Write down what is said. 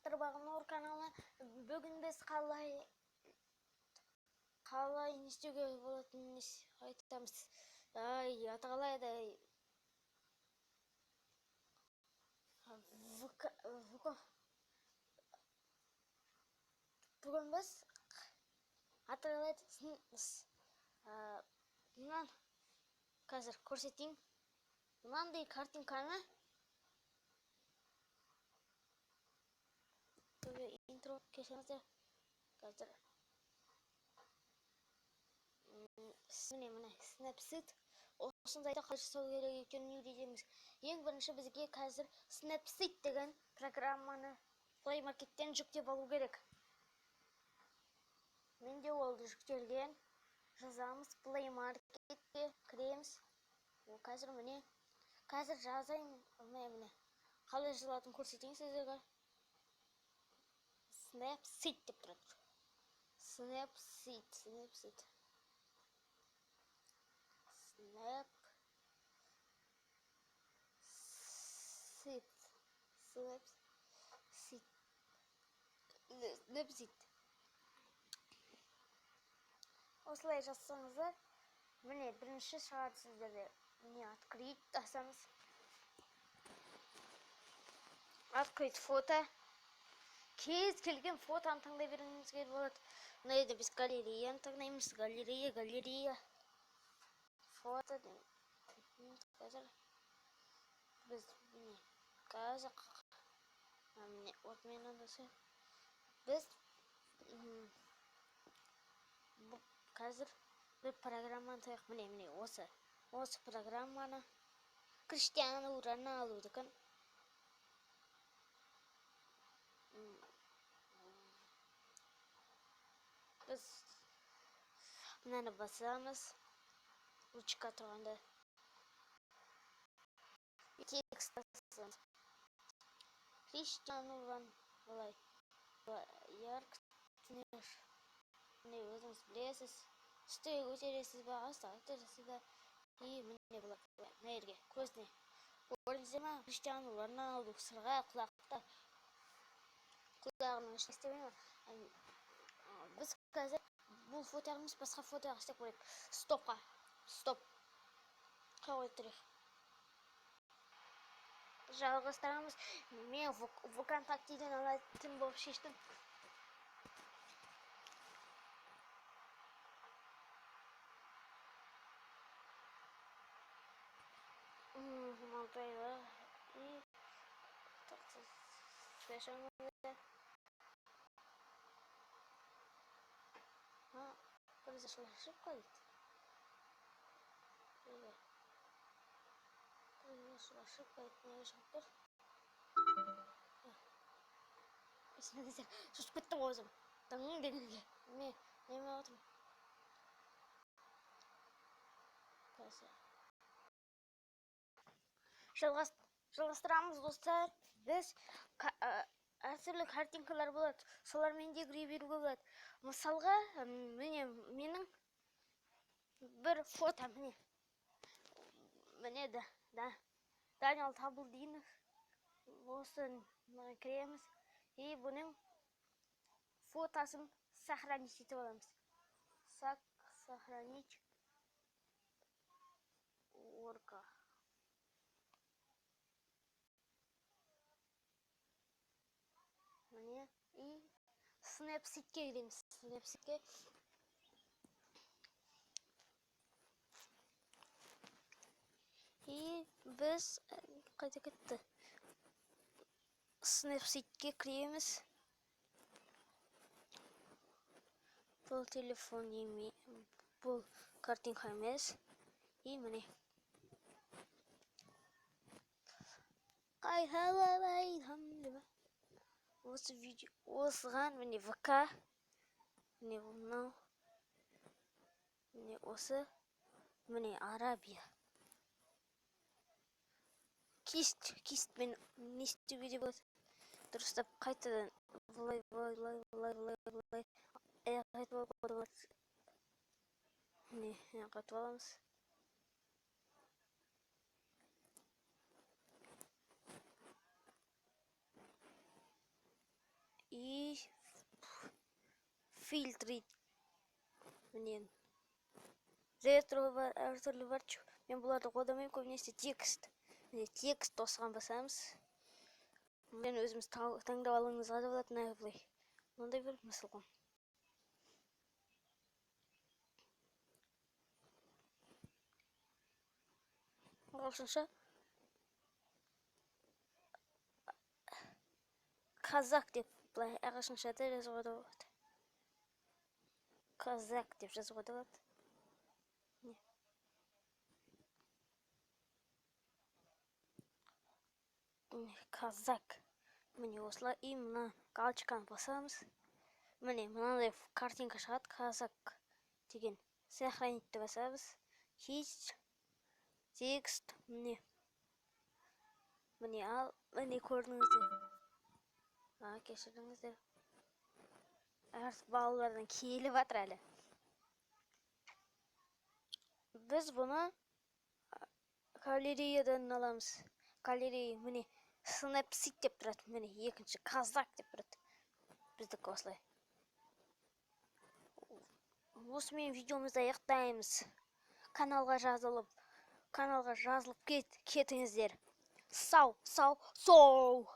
Бағым Нұр каналына. Бүгін біз қалай не істеуге болатынын айтамыз. Ай, аты қалай еді? ВК, ВК. Бүгін біз аты қалай еді? Мынан қазір көрсетейін. Мынандай картинканы интро кешіріңіздер. Қазір міне, міне, Snapseed осындайды қалай жасау керек екенін үйретеміз. Ең бірінші бізге қазір Snapseed деген программаны Play Market'тен жүктеп алу керек. Менде ол жүктелген. Жазамыз, Play Market'ке кіреміз. Ол қазір міне, қазір жазайын, міне, міне. Қалай жазылатынын көрсетейін сіздерге. Snapseed деп тұрады. Snapseed, Snapseed. Snapseed. Snapseed. Snapseed. Осылай жазсаңыздар, міне бірінші шығады сіздерде. Міне открыть басамыз. Открыть фото. Кез келген фотоны таңдай беруіңізге болады. Мына жерде біз галереяны таңдаймыз. Галерея, галерея. Фото. Қазір біз міне қазір міне отмена десе біз қазір бір программаны таңдайық. Міне, міне осы программаны Криштиану Роналду деген. Біз мынаны басамыз. Ручка тұрғанда текст басамыз. Криштиану Роналду былай ярко. Міне өзіңіз білесіз. Үстіге көтересіз ба, астыға көтересіз ба? И міне былай, мына жерге көзіне. Көрдіңіздер ма? Криштиану Роналду сырға құлақта. Құлағының ішіне істемей ма? Біз қазір бұл фотоға емес, басқа фотоға істеп көрейік. Стопқа. Стоп. Қойып тұрайық. Жалғастырамыз. Мен ВКонтактеден алатын болып шештім. Произошла ошибка ведь? Произошла ошибка, это не вышел тур. Шошып кеттім ғой өзім. Тың дегенге. Мен неме отырмын. Қазір. Жалғастырамыз, достар. Біз әртүрлі картинкалар болады. Солармен де кіре беруге болады. Мысалға, міне менің бір фото, міне. Міне да, да. Даниал Табылдинов. Осы кіреміз. И бұның фотосын сохранить етіп аламыз. Сохранить орка. Міне, и Snapseed'ке кіреміз. Snapseed'ке. И біз қайда кетті? Snapseed'ке кіреміз. Бұл телефон бұл картинка емес. И міне. Осы видео, осыған міне ВК, міне мынау, міне осы, міне Арабия. Кисть, кистьпен не істеуге де болады. Дұрыстап қайтадан былай, былай, былай, былай, былай, былай. Қайтып алуға болады. Міне, міне қайтып аламыз. И фильтры, міне, ретро бар, әртүрлі бар. Мен бұларды қолданбаймын көбінесе. Текст, міне, текст, осыған басамыз. Мен өзіміз таңдап алуыңызға да болады. Мына былай, мынандай бір, мысалға, ағылшынша «казак» деп, былай ағылшынша да жазуға да болады, «казак» деп жазуға да болады. Міне, «казак», міне, осылай. И мына галочканы басамыз, міне, мынандай картинка шығады, «казак» деген. Сохранить басамыз. Кисть, текст, міне, міне. Ал міне, көрдіңіздер. А, кешіріңіздер, артық балалардан келіп жатыр әлі. Біз бұны галереядан аламыз. Галерея, міне, Snapseed деп тұрады, міне, екінші «казак» деп тұрады, біздікі осылай. Осымен видеомызды аяқтаймыз. Каналға жазылып кетіңіздер. Сау, сау, сау.